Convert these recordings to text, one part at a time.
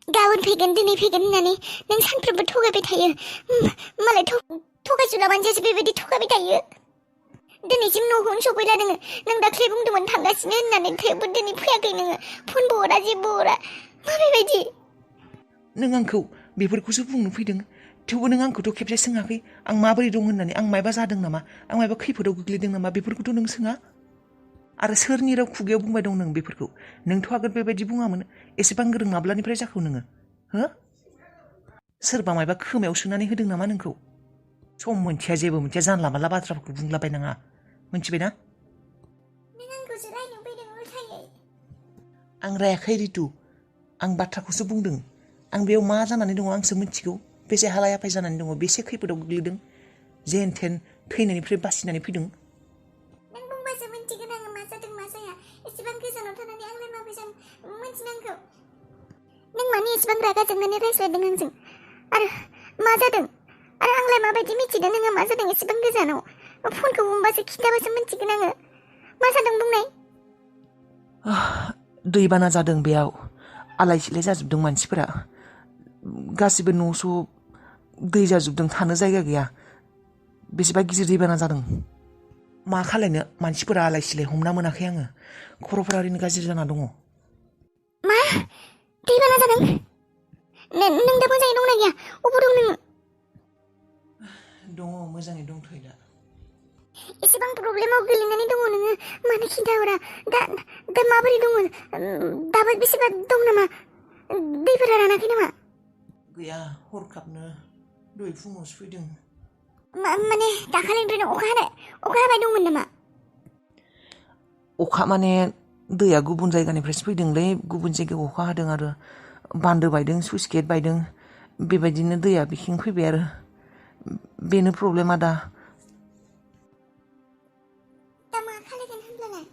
गाबोन फैगोन दिनै फैगोन होननानै नों सानफ्रोमबो थगायबाय थायो मालाय थगायसुलाबानो बेबायदि थगायबाय थायो दिनैसिम न'खौनो सफैला नों दाख्लै बुंदोंमोन थांगासिनो होननानै थेवबो दिनै फैयाखै नोङो फनबो हरा जेबो हरा मा बेबायदि नों आंखौ बेफोरखौसो बुंनो फैदों थेवबो नों आंखौथ' खेबसे सोङाखै आं माबोरै दं होननानै आं मायबा जादों नामा आं मायबा खैफोदाव गोग्लैदों नामा बेफोरखौथ' नों सोङा आरो सोरनि राव खुगायाव बुंबाय दं नों बेफोरखौ नोंथ' आगोल बेबायदि बुङामोन एसेबां गोरों माब्लानिफ्राय जाखो नोङो हो सोरबा मायबा खोमायाव सोनानै होदों नामा नोंखौ सम मोनथिया जेबो मोनथिया जानला मानला बाथ्राफोरखौ बुंलाबायनाङा मोनथिबायना नों आंखौसो रायनो फैदों उल्थायै आं रायाखै रितु आं बाथ्राखौसो बुंदों आं बेयाव मा जानानै दङ आंसो मिथिगौ बेसे हालाय हाफाय जानानै दङ बेसे खैफोदाव गोग्लैदों जेन थेन थैनायनिफ्राय बासिनानै फैदों नों बुंबासो मिन्थिगोन आङो मा जादों मा जाया एसेबां गोजानाव थानानै आंलाय माबोरै मिन्थिनांगौ नों मानि एसेबां रागा जोंनानै रायज्लायदों आंजों आरो मा जादों आरो आंलाय माबायदि मिथिदों नोङो मा जादों एसेबां गोजानाव फनखौ हमबासो खिन्थाबासो मिन्थिगोन आङो मा जादों बुंनाय दैबाना जादों बेयाव आलाय सिलाय जाजोबदों मानसिफोरा गासिबो न'स' दै जाजोबदों थानो जायगा गैया बेसेबा गिदिर दैबाना जादों मा खालायनो मानसिफोरा आलाय सिलाय हमना मोनाखै आङो खर'फोरा ओरैनो गाज्रि जाना दङ मा दैबाना जादों नों दा मोजाङै दंना गैया अबाव दं नोङो दङ मोजाङै दंथ'यो दा एसेबां प्रब्लेमाव गोलैनानै दङ नोङो मानो खिन्थाहरा दा माबोरै दङ दाबो बेसेबा दं नामा दैफोरा रानाखै नामा गैया हरखाबनो दहाय फुङावसो फैदों माने दाखालिनिफ्रायनो अखा हाबाय दंमोन नामा अखा माने दैया गुबुन जायगानिफ्रायसो फैदोंलै गुबुन जायगायाव अखा हादों आरो बान्दो बायदों सुइस गेट बायदों बेबायदिनो दैया बिथिं फैबाय आरो बेनो प्रब्लेमा दा मा खालायगोन होनब्लालाय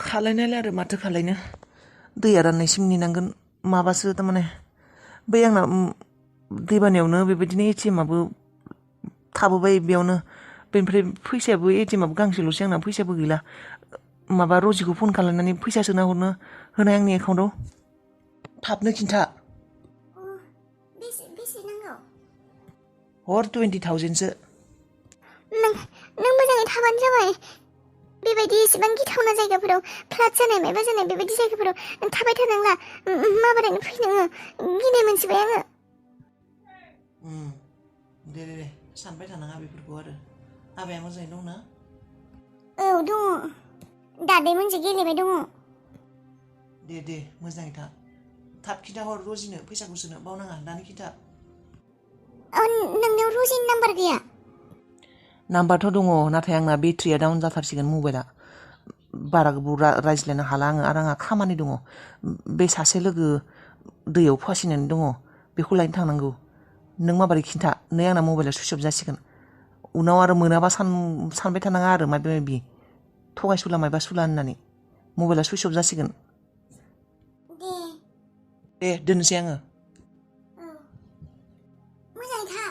खालायनायलाय आरो माथो खालायनो दैया राननायसिम नेनांगोन माबासो थारमाने बै आंना दैबानायावनो बेबायदिनो एटिएमाबो थाबोबाय बेयावनो बेनिफ्राय फैसायाबो एटिएमाबो गांसेल'सै आंना फैसाबो गैला माबा रजिखौ फन खालामनानै फैसा सोना हरनो होनाय आंनि एकाउन्टाव थाबनो खिन्था बेसे नांगौ हर 20,000सो नों मोजाङै थाबानो जाबाय बेबायदि एसेबां गिथावना जायगाफोराव फ्लाद जानाय माबा जानाय बेबायदि जायगाफोराव थाबाय थानांला माबोरैनो फै नोङो गिनाय मोनसिबाय आङो दे सानबाय थानाङा बेफोरखौ आरो आबाया मोजाङै दंना औ दङ दादैमोनजों गेलेबाय दङ दे मोजाङै था थाब खिन्था हर रजिनो फैसाखौ सोनो बावनाङा दानो खिन्था नोंनाव रजिनि नाम्बार गैया नाम्बारथ' दङ नाथाय आंना बेटारिया डाउन जाथारसिगोन मबाइला बारा गोबाव रायज्लायनो हाला आङो आरो आंहा खामानि दङ बे सासे लोगो दैयाव फासिनानै दङ बेखौ लायनो थांनांगौ नों माबोरै खिन्था नै आंना मबाइला सुइच अफ जासिगोन उनाव आरो मोनाबा सानबाय थानाङा आरो माबा माबि थगायसुला मायबा सुला होननानै मबाइला सुइच अफ जासिगोन दे दोननोसै आङो मोजाङै था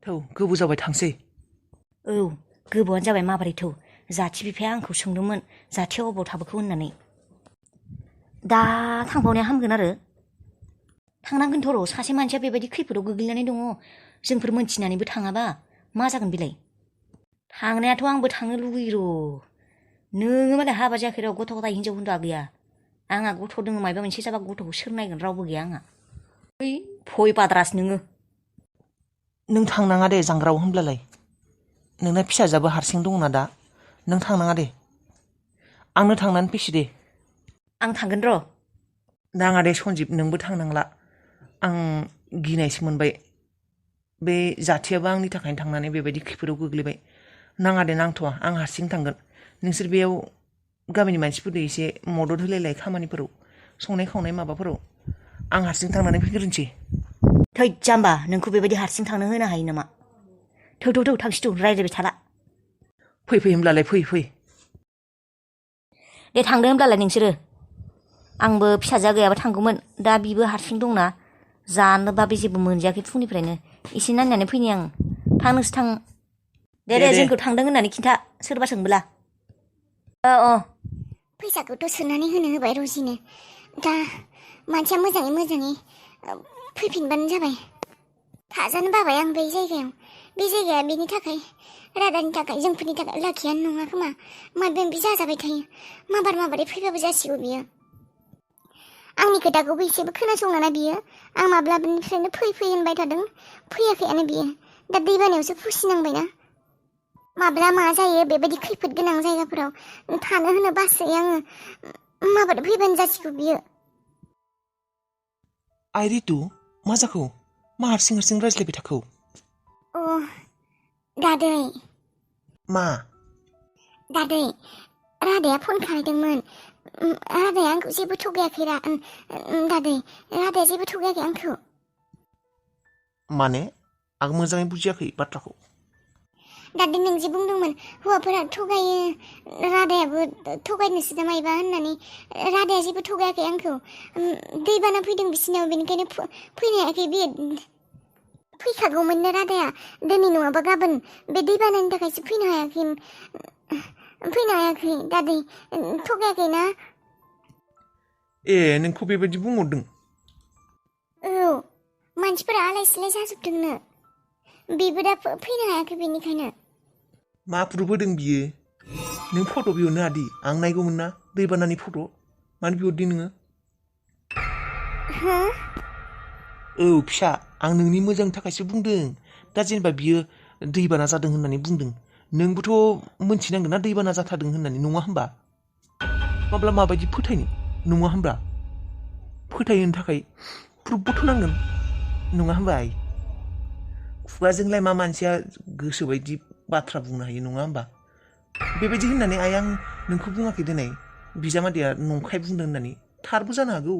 थौ गोबाव जाबाय थांसै औ गोबावानो जाबाय माबोरै थौ जाथि बिफाया आंखौ सोंदोंमोन जाथियाव अबाव थाबोखो होननानै दा थांबावनाया हामगोन आरो थांनांगोनथ' र' सासे मानसिया बेबायदि खैफोदाव गोग्लैनानै दङ जोंफोर मोनथिनानैबो थाङाबा मा जागोन बेलाय थांनायाथ' आंबो थांनो लुगैयो र' नोङो मालाय हाबा जायाखै र' गथ' गथाय हिनजाव हिनजावा गैया आंहा गथ' दङ माबा मोनसे जाबा गथ'खौ सोर नायगोन रावबो गैया आंहा ओइ फय बाद्रास नोङो नों थांनाङा दे जांग्राव होनब्लालाय नोंना फिसाजोआबो हारसिं दंना दा नों थांनाङा दे आंनो थांनानै फैसै दे आं थांगोन र' नाङा दे सन्जिब नोंबो थांनांला आं गिनायसो मोनबाय बे जाथियाबो आंनि थाखायनो थांनानै बेबायदि खैफोदाव गोग्लैबाय नाङा दे नांथ'वा आं हारसिं थांगोन नोंसोर बेयाव गामिनि मानसिफोरनो एसे मदद होलायलाय खामानिफोराव संनाय खावनाय माबाफोराव आं हारसिं थांनानै फैग्रोनोसै थै जाम्बा नोंखौ बेबायदि हारसिं थांनो होनो हायो नामा थौ थांसै थौ रायज्लायबाय थाला फै होनब्लालाय फै दे थांदो होनब्लालाय नोंसोरो आंबो फिसाजोआ गैयाबा थांगौमोन दा बिबो हारसिं दंना जानोबा बे जेबो मोनजायाखै फुंनिफ्रायनो एसे नायनानै फैनि आं थां नोंसोर थां दे जोंखौ थांदों होननानै खिन्था सोरबा सोंबोला अ फैसाखौथ' सोनानै होनो होबाय रजिनो। दा मानसिया मोजाङै फैफिनबानो जाबाय। थाजानो बाबाय आं बे जायगायाव। बे जायगाया बेनि थाखाय, रादानि थाखाय, जोंफोरनि थाखाय लाखियानो नङा खोमा। माबा माबि जाजाबाय थायो। माबारै फैबाबो जासिगौ बियो। आंनि खोथाखौबो एसेबो खोनासंलाना बियो। आं माब्लानिफ्रायनो फै होनबाय थादों, फैयाखैयानो बियो। दा दैबानायावसो फुसिनांबायना। माब्ला मा जायो बेबायदि खैफोद गोनां जायगाफोराव थानो होनो बासै आङो। माबारै फैबानो जासिगौ बियो। आइ रितु, मा जाखो? मा हारसिं रायज्लायबाय थाखो? अ दादै। मा? दादै, रादाया फन खालायदोंमोन। रादाया आंखौ जेबो थगायाखै दादै। रादाया जेबो थगायाखै आंखौ। माने? आं मोजाङै बुजियाखै बाथ्राखौ। दादै, नों जे बुंदोंमोन हौवाफोरा थगायो, रादायाबो थगायनोसो दा मायबा होननानै। रादाया जेबो थगायाखै आंखौ। दैबाना फैदों बिसिनाव, बेनिखायनो फैनो हायाखै बियो। फैखागौमोननो रादाया, दिनै नङाबा गाबोन। बे दैबानानि थाखायसो फैनो हायाखै दादै। थगायाखै ना? ए, नोंखौ बेबायदि बुंहरदों? औ, मानसिफोरा आलाय सिलाय जाजोबदोंनो। बेबो दा फैनो हायाखै बेनिखायनो। मा प्रुफ होदों बियो? नों फट' बिहरनो हादि, आं नायगौमोन ना दैबानानि फट'। मानो बिहरदि नोङो? हो? औ फिसा, आं नोंनि मोजांनि थाखायसो बुंदों। दा जेनेबा बियो दैबाना जादों होननानै बुंदों, नोंबोथ' मोनथिनांगोन ना दैबाना जाथारदों होननानै, नङा होमबा? माबायदि फोथायनो, नङा होमबा? फोथायनो थाखाय प्रुफबोथ' नांगोन, नङा होमबा आइ? खुगाजोंलाय मा मानसिया गोसोबायदि बाथ्रा बुंनो हायो, नङा होमबा? बेबायदि होननानै आइ, आं नोंखौ बुङाखै दिनै बिजामादैया नंखाय बुंदों होननानै। थारबो जानो हागौ।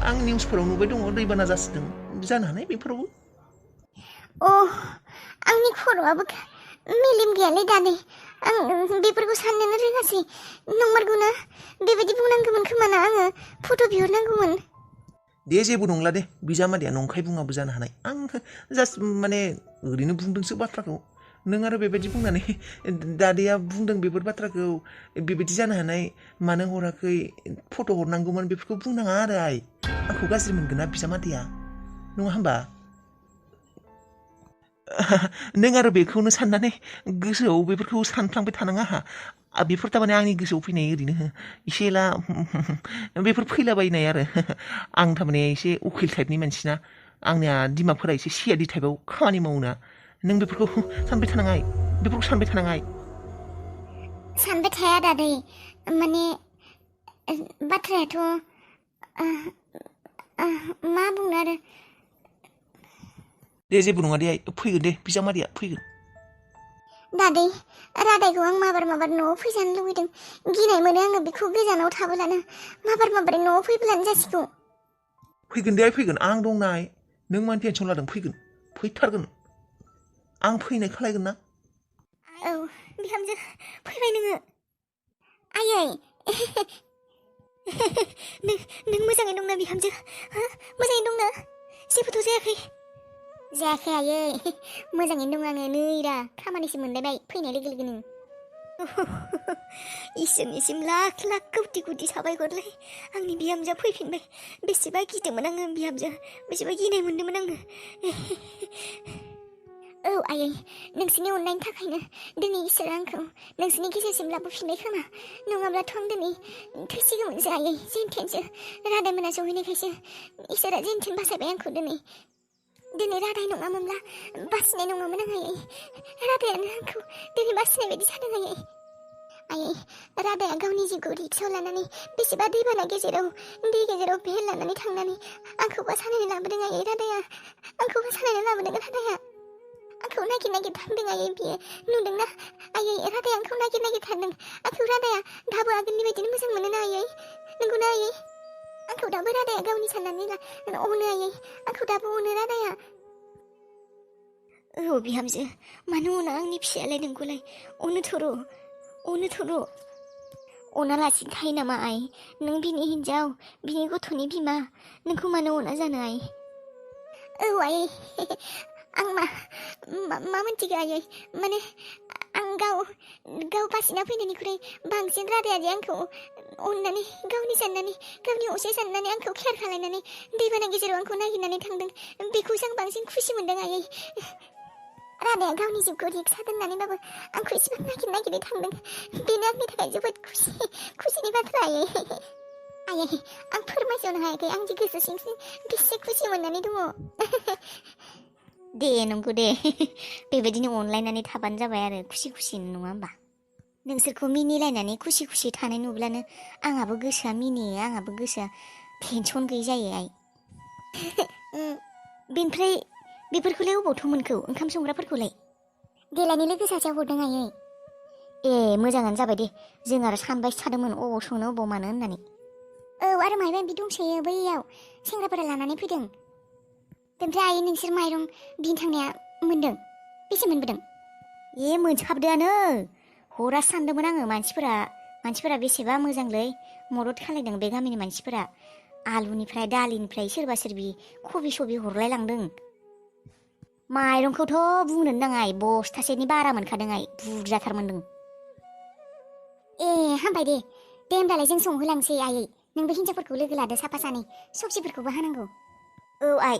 आं निउसफोराव नुबाय दङ दैबाना जासिदों, जानो हानाय बेफोरावबो। आंनि खर'आबो मेलेम गैयालै दादै। आं बेफोरखौ साननोनो रोङासै। नंमारगौना? बेबायदि बुंनांगौमोन खोमाना आङो। फट' बिहरनांगौमोन। दे, जेबो नंला दे, बिजामादैया नंखाय बुङाबो जानो हानाय। आं जास्ट माने ओरैनो बुंदोंसो बाथ्राखौ। नों आरो बेबायदि बुंनानै दादैया बुंदों बेफोर बाथ्राखौ, बेबायदि जानो हानाय, मानो हराखै, फट' हरनांगौमोन, बेफोरखौ बुंनाङा आरो आइ। आंखौ गाज्रि मोनगोन ना बिजामादैया, नङा होमबा? नों आरो बेखौनो साननानै गोसोआव बेफोरखौ सानफ्लांबाय थानाङा। बेफोर थारमाने आंनि गोसोआव फैनाय ओरैनो एसे एला बेफोर फैलाबायनाय आरो। आं थारमाने एसे उखिल टाइपनि मानसिना, आंनिया दिमागफोरा एसे सिआइडि टाइपआव खामानि मावोना। नों बेफोरखौ सानबाय थानाङा, बेफोरखौ सानबाय थानाङा। सानबाय थाया दादै, माने बाथ्रायाथ' मा बुंनो आरो। दे, जेबो नङा दे आइ, फैगोन दे, बिजामादैया फैगोन। दादै, रादायखौ आं माबार न'आव फैजानो लुबैदों। गिनाय मोनो आङो बेखौ गोजानाव थाबोलानो। माबार न'आव फैब्लानो जासिगौ। फैगोन दे आइ, फैगोन। आं दं ना आइ। नों मानो टेनसन लादों? फैथारगोन। आं फैनाय खालायगोन ना। औ, बिहामजो, फैबाय नोङो। आयै। नों मोजाङै दंना बिहामजो? मोजाङै दंना? जेबोथ' जायाखै? जायाखै आयै, मोजाङैनो दं आङो। नै दा खामानिसो मोनलायबाय फैनाय लोगो लोगोनो। इसोरनिसिम लाख कौटि साबायखरलै, आंनि बिहामजोआ फैफिनबाय। बेसेबा गिदोंमोन आङो बिहामजो, बेसेबा गिनाय मोनदोंमोन आङो। औ आयै, नोंसोरनि अननायनि थाखायनो दिनै इसोरा आंखौ नोंसोरनि गेजेरसिम लाबोफिनबाय खोमा। नङाब्लाथ' आं दिनै थैसिगौमोनसो आयै, जेनथेनसो। रादाय मोना सहैनायखायसो इसोरा जेनथेन बासायबाय आंखौ दिनै रादाय नङामोनब्ला बासिनाय नङामोन आं आयै। रादायानो आंखौ दिनै बासिनाय बायदि जादों आयै। आयै, रादाया गावनि जिउखौ रिक्सआव लानानै बेसेबा दै गेजेराव भेल लानानै थांनानै आंखौ बासायनानै लाबोदों आयै। रादाया आंखौ बासायनानै लाबोदों। रादाया आंखौ नागिर थांदों आयै। बियो नुदोंना आयै? रादाया आंखौ नागिर थांदों। आंखौ रादाया दाबो आगोलनि बायदिनो मोजां मोनो ना आयै? नंगौना आयै? आंखौ दाबो रादाया गावनि साननानै अनो आयै। आंखौ दाबो अनो रादाया। औ बिहामजो, मानो अना आंनि फिसायालाय नोंखौलाय? अनोथ' र'। अनालासिनो थायो नामा आइ? नों बिनि हिन्जाव, बिनि गथ'नि बिमा, नोंखौ मानो अना जानो आइ? औ आयै, आं मा मिन्थिगौ आयै? माने आं गाव बासिना फैनायनिख्रुइ बांसिन रादायादि आंखौ अननानै गावनि साननानै गावनि असे साननानै आंखौ केयार खालायनानै दैबाना गेजेराव आंखौ नागिरनानै थांदों बेखौसो आं बांसिन खुसि मोनदों आयै रादाया गावनि जिउखौ रिक्सा दोननानैबाबो आंखौ एसेबां नागिरै थांदों बेनो आंनि थाखाय जोबोद खुसिनि बाथ्रा आयै आं फोरमायस'नो हायाखै आं जि गोसो सिं बेसे खुसि मोननानै दङ दे नंगौ दे बेबायदिनो अनलायनानै थाबानो जाबाय आरो खुसि नङा होमबा नोंसोरखौ मिनिलायनानै खुसि थानाय नुब्लानो आंहाबो गोसोआ मिनियो आंहाबो गोसोआ टेनसन गैयै जायो आइ बेनिफ्राय बेफोरखौलाय अबावथ' मोनखौ ओंखाम संग्राफोरखौलाय देलायनि लोगो सासेयाव हरदों आयै ए मोजाङानो जाबाय दे जों आरो सानबायसो थादोंमोन अबाव संनो अबाव मानो होननानै औ आरो मायबा मायबि दंसोयो बैयाव सेंग्राफोरा लानानै फैदों ओमफ्राय आयै नोंसोर माइरं बिनो थांनाया मोनदों बेसे मोनबोदों ए मोनसाबदोआनो हरा सानदोंमोन आङो मानसिफोरा बेसेबा मोजांलै मदद खालायदों बे गामिनि मानसिफोरा आलुनिफ्राय दालिनिफ्राय सोरबा सोरबि कबि सबि हरलाय लांदों माइरंखौथ' बुंनोनो नाङा बस्थासेनि बारा मोनखादों बुरजाथार मोनदों ए हामबाय दे होमब्लालाय जों संहोलांसै आयै नोंबो हिन्जावफोरखौ लोगो लादो साफा सानै सबजिफोरखौबो हानांगौ औ आइ